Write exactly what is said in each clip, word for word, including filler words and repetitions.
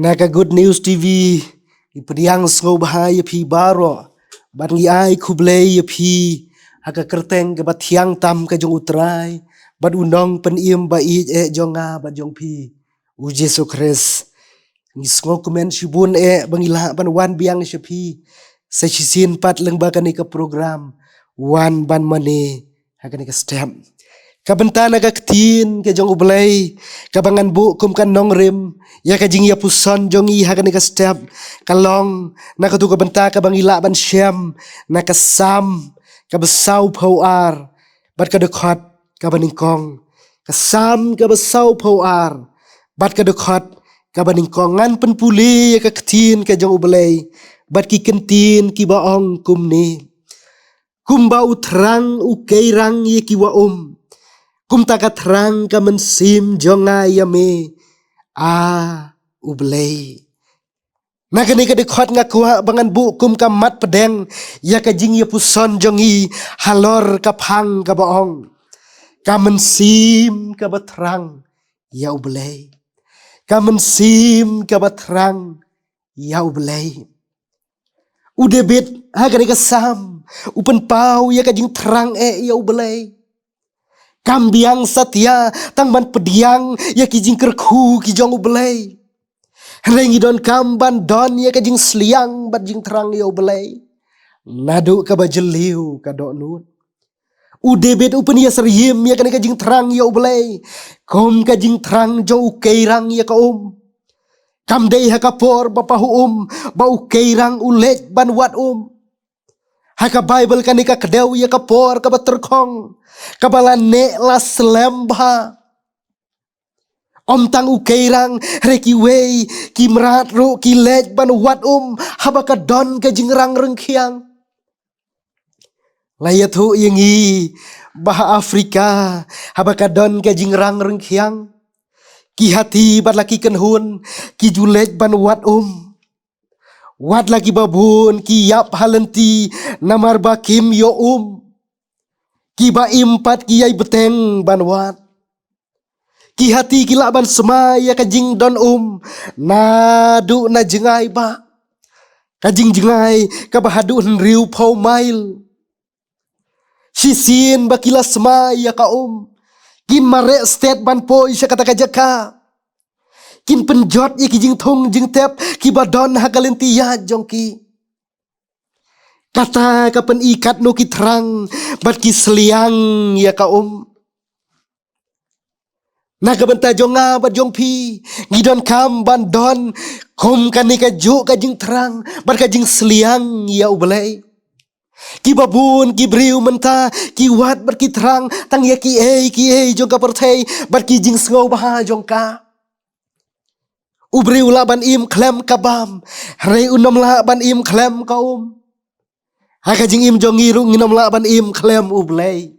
Na ka Good News T V, ngi pdiang sngewbha ïa phi baroh, bad ngi ai khublei ïa phi ha ka kyrteng kaba thiang tam ka jong U Trai bad U Nongpynim ba ïeit eh jong nga bad jong phi, U Jisu Khrist. Ngi sngewkmen shibun eh ba ngi lah ban wan biang sha phi sa shisien pat lyngba kane ka program Wan Ban Mane ha kane ka step. Ka bynta na ka ktien ka jong U Blei kaba ngan buh kum ka nongrim ïa ka jingïapuson jong ngi ha kane ka step ka long na katu ka bynta kaba ngi lah ban shem na ka Salm kaba sawphew ar bad ka dkhot kaba nyngkong. Ka Salm kaba sawphew ar bad ka dkhot kaba nyngkong. Ngan pynpule ïa ka ktien ka jong U Blei bad ki kyntien kiba ong kumne: Kumba u thrang u keirang ïa ki wa um, kumta ka thrang ka mynsiem jong nga ïa me, A U Blei. Na kane ka dkhot nga kwah ba ngan buh kum ka mat pdeng ïa ka jingïapuson jong ngi halor ka phang kaba ong: Ka mynsiem kaba thrang ïa U Blei. Ka mynsiem kaba thrang ïa U Blei. U David ha kane ka Salm u pynpaw ïa ka jingthrang eh ïa U Blei. Kam biang satia tang ban pdiang ïa ki jingkyrkhu ki jong U Blei, hynrei ngi donkam ban don ïa ka jingsliang bad jingthrang ïa U Blei naduh kaba jylliew ka dohnud. U David u pynïasyriem ïa kane ka jingthrang ïa U Blei kum ka jingthrang jong u keirang ïa ka um. Kam dei ha ka por ba pahuh um ba u keirang u leit ban wad um. Ha ka Baibl kane ka kdew ïa ka por kaba tyrkhong, kaba la neh la slem bha. Ym tang u keirang, hynrei kiwei ki mrad ruh ki leit ban wad um haba ka don ka jingrang ryngkhiang. La ïathuh ïa ngi ba ha Afrika haba ka don ka jingrang ryngkhiang, ki hati bad la ki kynhun ki ju leit ban wad um. Wat la kiba bun ki ïap ha lynti namar ba kim ïoh um. Kiba im pat ki ïai bteng ban wad. Ki hati ki lah ban smai ïa ka jingdon um naduh na jngai bah. Ka jingjngai kaba haduh hynriewphew mail. Shisien ba ki la smai ïa ka um, kin mareh stet ban poi sha kata ka jaka. Kin pynjot ïa ki jingthung jingtep kiba don ha ka lynti ïaid jong ki. Kata ka pyni katno ki thrang bad ki sliang ïa ka um. Na ka bynta jong nga bad jong phi, ngi donkam ban don kum kane kajuh ka jingthrang bad ka jingsliang ïa U Blei. Kiba bun ki briew mynta ki wad bad ki thrang tang ïa kiei kiei jong ka pyrthei bad ki jingsngewbha jong ka. U briew u lah ban im khlem ka bam, hynrei un ym lah ban im khlem ka um. Ha ka jingim jong ngi ruh ngin ym lah ban im khlem U Blei.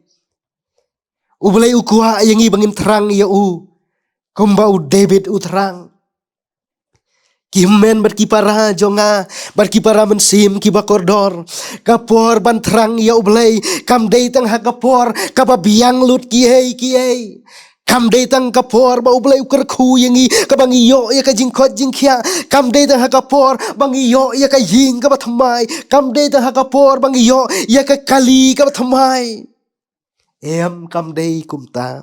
U Blei u kwah ïa ngi ba ngin thrang ïa u kumba u David u thrang. Ki hynmen bad ki para jong nga bad ki para mynsiem kiba kordor, ka por ban thrang ïa U Blei kam dei tang ha ka por kaba biang lut kiei kiei. Kam dei tang ka por ba U Blei u kyrkhu ïa ngi kaba ngi ïoh ïa ka jingkoit jingkhiah. Kam dei tang ha ka por ba ngi ïoh ïa ka ïing kaba thymmai. Kam dei tang ha ka por ba ngi ïoh ïa ka kali kaba thymmai. Em, kam dei kumta.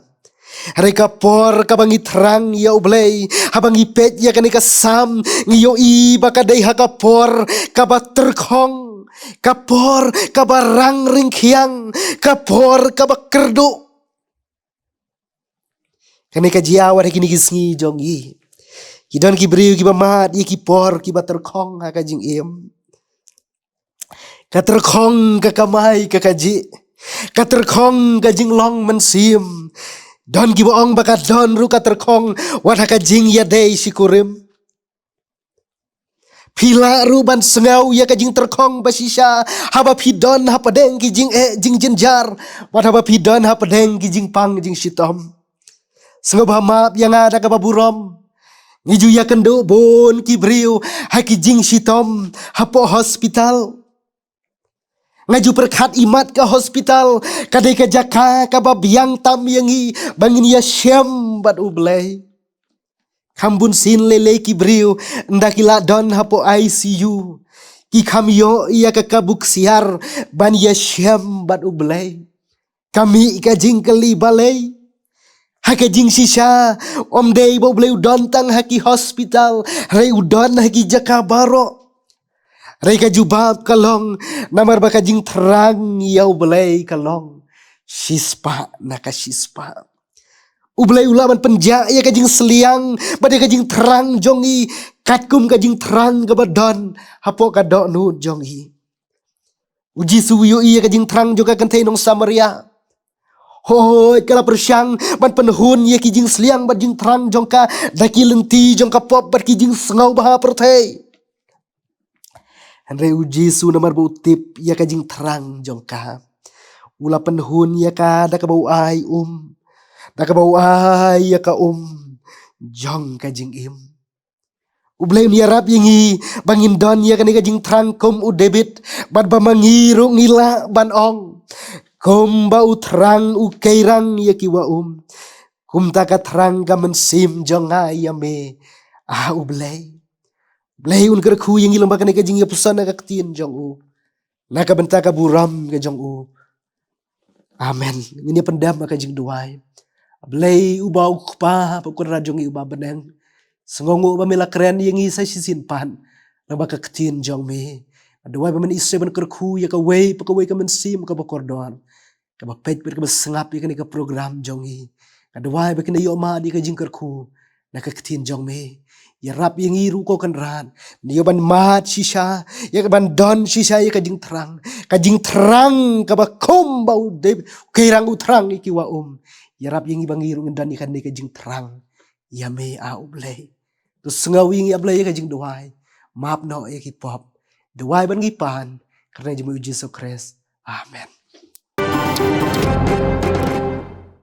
Hynrei ka por kaba ngi thrang ïa U Blei, haba ngi peit ïa kane ka Salm, ngi ïohi ba ka dei ha ka por kaba tyrkhong, ka por kaba rang ryngkhiang, ka por kaba kyrduh. Kane ka jia wat ha kine ki sngi jong ngi. Ki don ki briew kiba mad ïa ki por kiba tyrkhong ha ka jingim. Ka tyrkhong ka kamai ka kajih. Ka tyrkhong ka jinglong mynsiem. Don kiba ong ba ka don ruh ka tyrkhong wat ha ka jingïadei shikurim. Phi lah ruh ban sngew ïa ka jingtyrkhong ba shisha haba phi don hapdeng ki jingeh jingjynjar, wat haba phi don hapdeng ki jingpang jingshitom. Sngewbha map ïa nga da kaba burom. Ngi ju ïakynduh bun ki briew ha ki jingshitom hapoh hospital. Nga ju pyrkhat imat ka hospital ka dei ka jaka kaba biang tam ïa ngi ba ngin ïashem bad U Blei. Kham bun sien lei lei ki briew ynda ki la don hapoh I C U, ki kham ïoh ïa ka kabu ksiar ban ïashem bad U Blei. Ka mih ka jingkylli balei. Ha ka jingshisha, ym dei ba U Blei u don tang ha ki hospital, hynrei u don ha ki jaka baroh. Hynrei ka jubab ka long, namar ba ka jingthrang ïa U Blei ka long shispah na ka shispah. U Blei u lah ban pynjah ïa ka jingsliang bad ïa ka jingthrang jong ngi, katkum ka jingthrang kaba don hapoh ka dohnud jong ngi. U Jisu u ïohi ïa ka jingthrang jong ka kynthei nong Samaria. Hooid, ka la pyrshang ban pynhun ïa ki jingsliang bad jingthrang jong ka da ki lynti jong ka pop bad ki jingsngewbha pyrthei. Hynrei U Jisu, namar ba u tip ïa ka jingthrang jong ka, u la pynhun ïa ka da kaba u ai um, da kaba u ai ïa ka um jong ka jingim. U Blei un ïarap ïa ngi ba ngin don ïa kane ka jingthrang kum u David, bad ba ma ngi ruh ngi lah ban ong, kumba u thrang u keirang ïa ki wa um, kumta ka thrang ka mynsiem jong nga ïa me, ah U Blei. Blei un kyrkhu ïa ngi lyngba kane ka jingïapuson na ka ktien jong u, na ka bynta ka burom ka jong u. Amen. Ngin ïa pyndem ha ka jingduwai. Blei uba u Kpa bad u Kynrad jong ngi uba ha bneng, sngewnguh ba me la kren ïa ngi sa shisien pat lyngba ka ktien jong me. Nga duwai ba men isynei ban kyrkhu ïa kawei pa kawei ka mynsiem kaba kordor, kaba peit bad kaba sngap ïa kane ka program jong ngi. Nga duwai ba kin ïoh mad ïa ka jingkyrkhu na ka ktien jong me. Ïarap ïa ngi ruh ko Kynrad, ïa ban mad shisha, ïa ban don shisha ïa ka jingthrang, ka jingthrang kaba kumba u David u keirang u thrang ïa ki wa um. Ïarap ïa ngi ba ngi ruh ngin don ïa kane ka jingthrang ïa me, ah U Blei. To sngew ïa ngi, ah Blei, ïa ka jingduwai. Map noh ïa ki pop. Duwai ban ngi pan ha kyrteng jong me U Jisu Khrist. Amen.